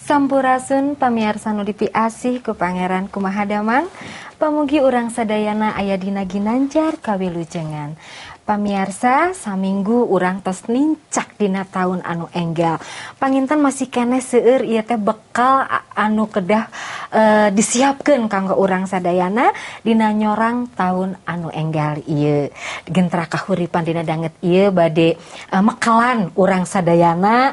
Sampurasun pamiarsa nu dipiasih ku Pangeran. Kumaha damang? Pamugi urang sadayana aya dina ginanjar kawilujengan. Pamiarsa, saminggu urang tos nincak dina taun anu enggal. Panginten masih keneh seueur ieu teh bekal anu kedah disiapkeun kanggo urang sadayana dina nyorang taun anu enggal ieu. Gentra Kahuripan dina danget ieu bade mekalan urang sadayana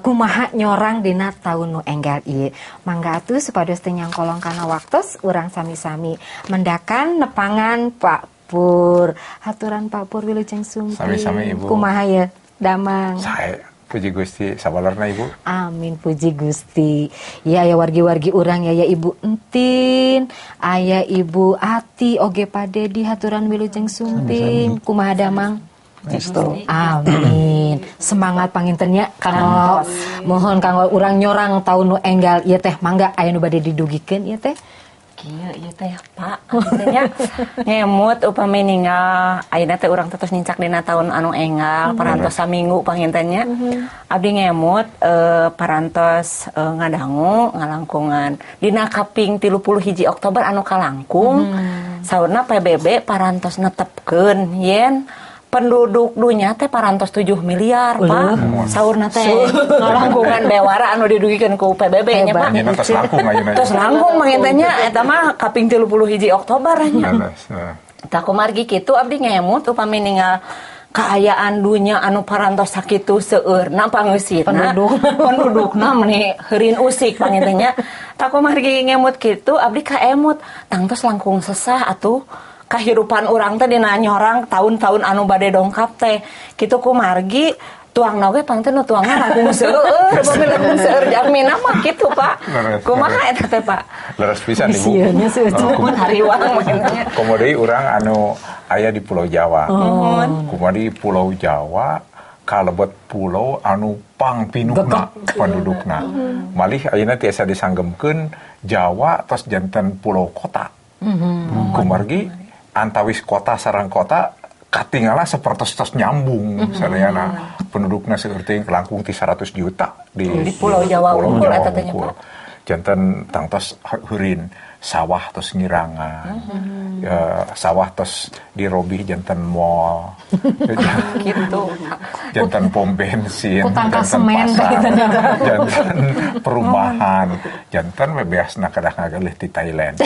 kumaha nyorang dina taun nu enggal ieu. Mangga atuh, supados teu nyangkolong kana waktos, urang sami-sami mendakan nepangan Pak Pur. Haturan, Pak Pur, wilujeng sumping. Sami-sami, Ibu. Kumaha ya damang? Sae, puji Gusti, sabalarna, Ibu. Amin, puji Gusti. Ya, aya wargi-wargi urang ya, ya Ibu Entin, aya Ibu Ati, oge Pak Dedi, haturan wilujeng sumping. Kumaha damang? Estu. Amin. Semangat panginten nya kanggo, mohon, kanggo urang nyorang taun nu enggal ieu teh. Mangga, aya nu bade didugikeun ieu teh? Kieu ieu teh, Pak, artinya ngemut upami ninggal ayeuna teh urang teh tos nincak dina taun anu enggal parantos saminggu panginten nya. Abdi ngemut parantos ngadangu ngalangkungan dina kaping 31 Oktober anu kalangkung, saurna PBB parantos netepkeun yen penduduk dunia teh parantos 7 miliar, Pak. Saurna teh ngalangkungan bewara anu didugikeun ku PBB nya, Pak. Ayeuna tos langkung ayeuna. Tos langkung panginten nya, eta mah kaping 31 Oktober nya. Leres, heeh. Tah, kumargi kitu abdi ngemut upami ninggal kaayaan dunya anu parantos sakitu seueurna pangeusirna. Penduduk. Pendudukna meuni heurin usik panginten nya. Tah, kumargi ngemut kitu abdi kaemut tangtos langkung sesah atuh kahirupan urang teh dina nyorang tahun-tahun anu bade dongkap teh kitu. Kumargi tuangna oge panginten nu tuangna langkung seueur, upami langkung seueur jalmina mah kitu, Pak. Leres, Kumaha leres. eta teh, Pak? Leres pisan, Ibu. Sieunnya seueur. Oh, Mun hariwang maksudnya. Komo deui urang anu aya di Pulau Jawa. Muhun. Kumaha di Pulau Jawa kalebet pulau anu pangpinuhna pendudukna. Malih ayeuna tiasa disanggemkeun Jawa tos janten pulau kota. Kumargi antawis kota sareng kota katingala sapertos tos nyambung sadayana, pendudukna seueur teuing, langkung ti 100 juta di Di Pulau Jawa Pulau unggul Jawa eta teh nya, unggul. Pak. Janten tangtos heurin sawah tos ngirangan. Ya, sawah tos dirobih janten mall. Gitu. Janten pom bensin, Ku tangkal janten semen pasar, gitu nya. Janten perumahan, janten bebeasna kedah ngagaleuh ti Thailand.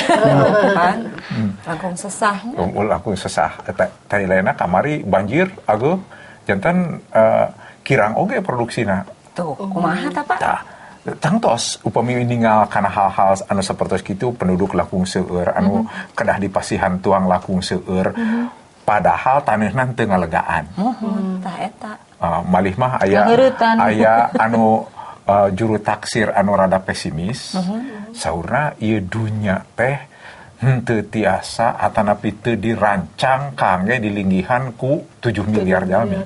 Kan langkung sesah. Langkung sesah. Eta Thailandna kamari banjir aguh, janten kirang oge produksina. Tuh, kumaha tah, Pak? Tah, tangtos upami ninggal kana hal-hal anu sapertos kitu, penduduk langkung seueur anu kedah dipasihan tuang langkung seueur, padahal taneuhna teu ngalegaan. Muhun, tah eta. Malih mah aya Ngaheuretan. Aya anu juru taksir anu rada pesimis, saurna ieu dunya teh henteu tiasa atanapi teu dirancang kangge dilinggihan ku 7 miliar jalmi.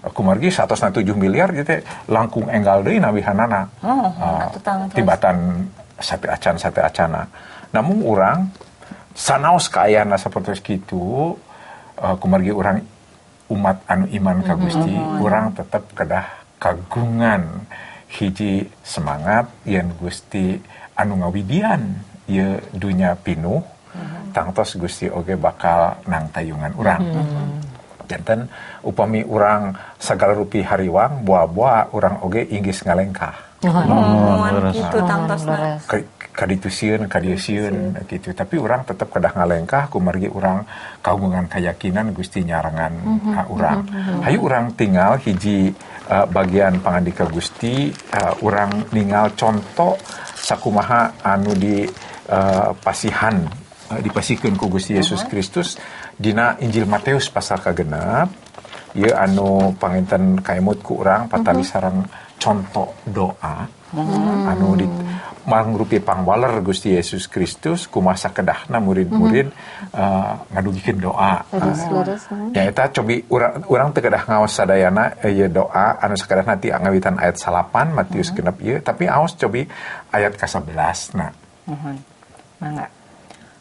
Kumargi 107 miliar gitu teh langkung enggal deui nabihanana. Oh, atuh tangtos. Tibatan sate acan sate acana. Namun urang sanaos kaayana sapertos kitu, kumargi urang umat anu iman ka Gusti, urang tetep kedah kagungan hiji semangat yen Gusti anu ngawidian ieu dunya pinuh, tangtos Gusti oge bakal nangtayungan urang. Janten upami urang sagala rupi hariwang, boa-boa urang oge inggis ngalengkah. Muhun, kitu tangtosna. Kaditu sieun, kadieu sieun gitu. Tapi urang tetep kedah ngalengkah kumargi urang kagungan keyakinan Gusti nyarengan ka urang. Hayu urang tinggal hiji bagian pangandika Gusti, urang ningal contoh sakumaha anu di pasihan, dipasihkeun ku Gusti Yesus Kristus dina Injil Matius pasal kagenep. Ieu anu panginten kaemut ku urang patali sareng contoh doa anu di mangrupi pangwaler Gusti Yesus Kristus kumaha sakedahna murid-murid ngadugikeun doa. Leres, leres. Ya, eta cobi urang teu kedah ngaos sadayana ieu doa anu sakedahna ti ngawitan ayat 9 Matius 6 ieu, tapi aos cobi ayat ka-11 na. Muhun. Mangga.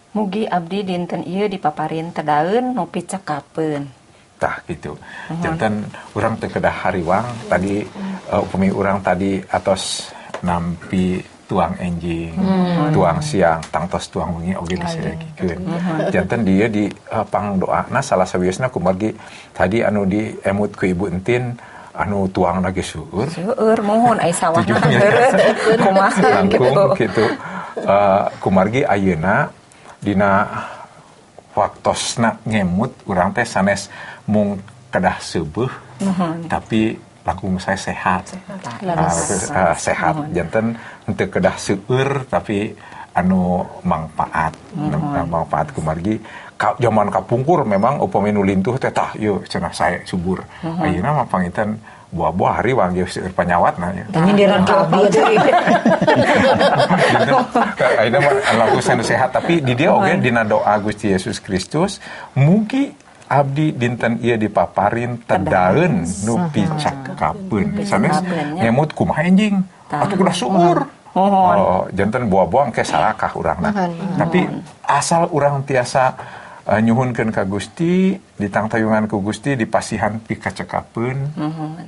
Mugi abdi dinten ieu dipaparin tedaeun nu picekapeun. Tah gitu. Janten urang teu kedah hariwang tadi, upami urang tadi atos Nampi tuang enjing, tuang siang, tangtos tuang wengi oge disayagikeun. Janten dia di pangdoana salah sawiosna kumargi tadi anu diemut ku Ibu Entin anu tuang lagi seueur. Seueur mohon ai sawahna heureut kumaha gitu. Kumargi ayeuna dina waktosna ngemut urang teh sanes mung kedah seubeuh tapi langkung saya sehat. Sehat. Janten henteu kedah seueur tapi anu mangpaat. Mangpaat kumargi zaman kapungkur memang upami nu lintuh teh tah ieu cenah sae subur. Ayeuna mah panginten buah-buah hariwang ge seueur panyawatna nya. Nyindiran ka abdi deui. Ayeuna mah langkung sae sehat tapi di dieu oge dina doa Gusti Yesus Kristus mugi abdi dinten ieu dipaparin tedaeun nu picakapeun. Sanes ngemut kumaha enjing atuh kudah seueur. Oh, janten buah-buah engke sarakah urangna. Tapi asal urang tiasa nyuhunkeun ka Gusti, ditangtayungan ku Gusti dipasihan pikacekapeun,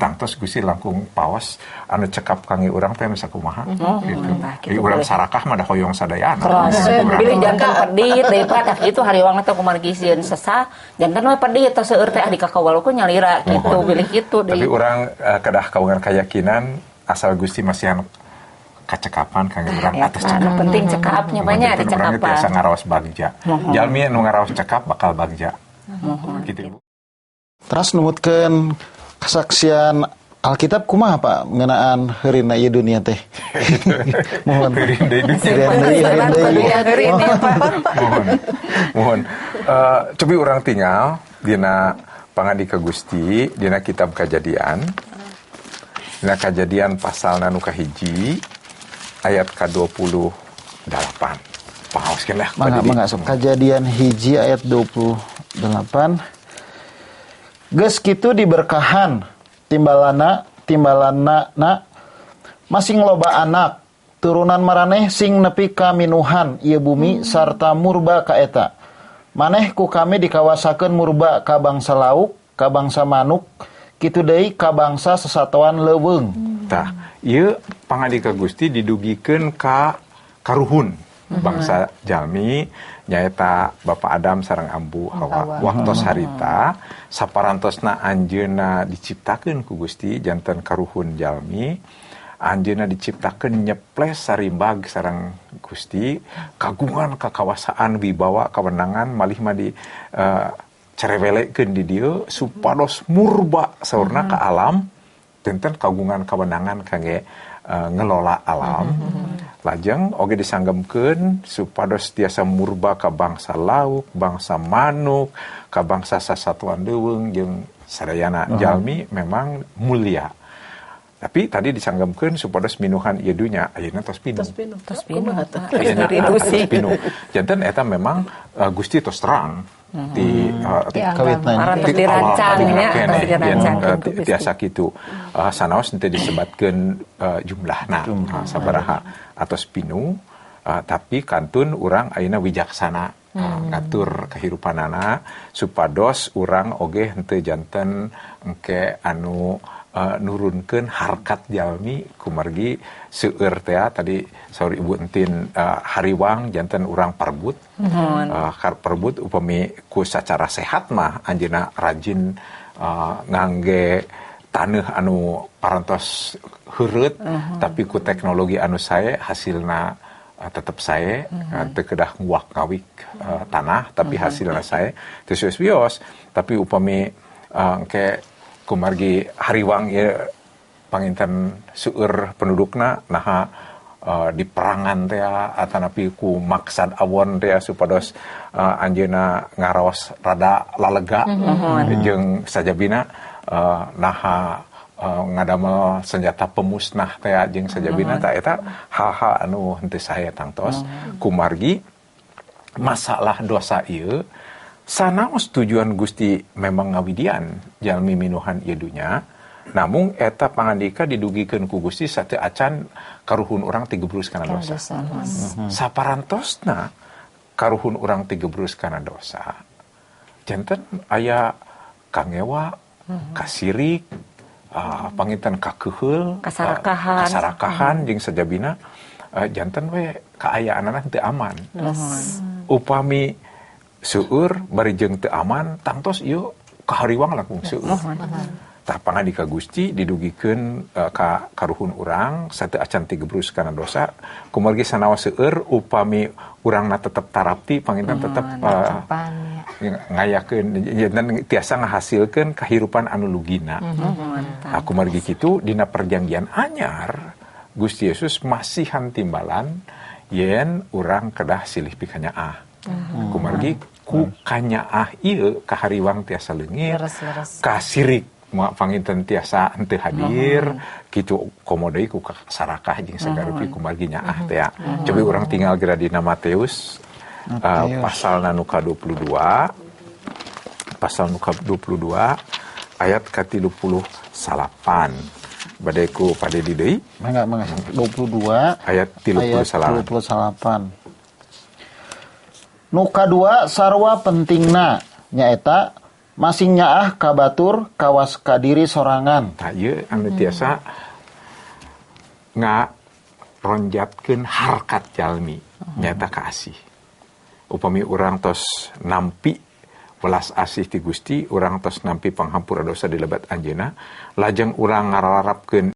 tangtos Gusti langkung paos anu cekap kangge urang teh nu sakumaha gitu. Jadi urang sarakah mah da hoyong sadayana. Bilih janten pedit deui Pak kitu hariwang teh kumargi sieun sesah, janten we pedit tos seueur teh di kakawaluku nyalira kitu bilih kitu deui. Tapi urang kedah kagungan keyakinan asal Gusti masihan kacekapan kangge urang atas cekap. Penting cekapnya banyak ada cekapan. Urang tiasa ngaraos bagja. Jalmi nu ngaraos cekap bakal bagja. Gitu. Terus numutkeun kesaksian Alkitab kumaha Pak ngeunaan heureunna ieu dunia teh? Mohon. Heureun deui dunia. Mohon. Mohon. Cobi urang tinggal dina pangandika Gusti dina kitab Kajadian. Dina Kajadian pasalna nu kahiji ayat ke-28. Paoskeun lah. Mangga sok. Kajadian 1 ayat 28. Geus kitu diberkahan timbalana na masing loba anak turunan maraneh sing nepi ka minuhan ieu bumi sarta murba ka eta. Maneh ku kami dikawasakeun murba ka bangsa lauk, ka bangsa manuk, kitu deui ka bangsa sesatoan leuweung. Tah, ieu pangandika Gusti didugikeun ka karuhun bangsa jalmi nyaeta Bapak Adam sareng Ambu Hawa. Waktos harita saparantosna anjeunna diciptakeun ku Gusti janten karuhun jalmi, anjeunna diciptakeun nyeples sarimbag sareng Gusti, kagungan kakawasaan wibawa kawenangan malih mah di cerewelekeun di dieu supados murba saurna ka alam tenten kagungan kawenangan kangge ngelola alam. Lajeng oge disanggemkeun supados tiasa murba ka bangsa lauk, bangsa manuk, ka bangsa sasatuan leuweung jeung sadayana jalmi memang mulia. Tapi tadi disanggemkeun supados minuhan ieu dunya ayeuna tos pinuh. Tos pinuh. Tos pinuh. Janten eta memang Gusti tos terang di kawitna dirancang tiasa kitu sanaos henteu disebatkeun jumlahna sabaraha atos pinuh, tapi kantun urang ayeuna wijaksana ngatur kahirupanana supados urang oge henteu janten engke anu nurunkeun harkat jalmi kumargi seueur teh tadi saur Ibu Entin hariwang janten urang parbut. Parbut upami ku sacara sehat mah anjeunna rajin ngangge taneuh anu parantos heureut tapi ku teknologi anu sae hasilna tetep sae, teu kedah nguak ngawik tanah tapi hasilna sae teu wios. Tapi upami engke kumargi hariwang ieu panginten seueur pendudukna naha di perangan teh atanapi ku maksad awon teh supados anjeunna ngaraos rada lalega jeung sajabina naha ngadamel senjata pemusnah teh jeung sajabina ta eta hal-hal anu henteu sae tangtos. Kumargi masalah dosa ieu sanaos tujuan Gusti memang ngawidian jalmi minuhan ieu dunya, namung eta pangandika didugikeun ku Gusti sateu acan karuhun urang tigebrus kana dosa. Saparantosna karuhun urang tigebrus kana dosa janten aya kangewa, kasirik, Panginten kakeheul, Kasarakahan. Kasarakahan jeung sajabina janten we kaayaanana teu aman. Upami seueur bari jeung teu aman tangtos ieu kahariwang langkung seueur. Tah pangandika Gusti didugikeun ka karuhun urang sateu acan tigebrus kana dosa kumargi sanaos seueur upami urangna tetep tarapti panginten tetep ngayakeun janten tiasa ngahasilkeun kahirupan anu lugina. Tah kumargi kitu dina perjanjian anyar Gusti Yesus masihan timbalan yen urang kedah silih pikanyaah. Kumargi ku kanyaah ieu kahariwang tiasa leungit, kasirik panginten tiasa henteu hadir kitu komo deui ku sarakah jeung sagarupi kumargi nyaah teh. Cobi urang tinggal geura dina Matius pasal nu ka-22, pasal nu ka-22 ayat ka-38. Bade ku pade di deui? Mangga 22 ayat 38. Nu kadua sarua pentingna nyaeta masing nyaah ka batur kawas ka diri sorangan. Tah ieu anu tiasa ngaronjatkeun harkat jalmi nyaeta ka asih. Upami urang tos nampi welas asih ti Gusti, urang tos nampi panghampura dosa di lebat anjeunna, lajeng urang ngalarapkeun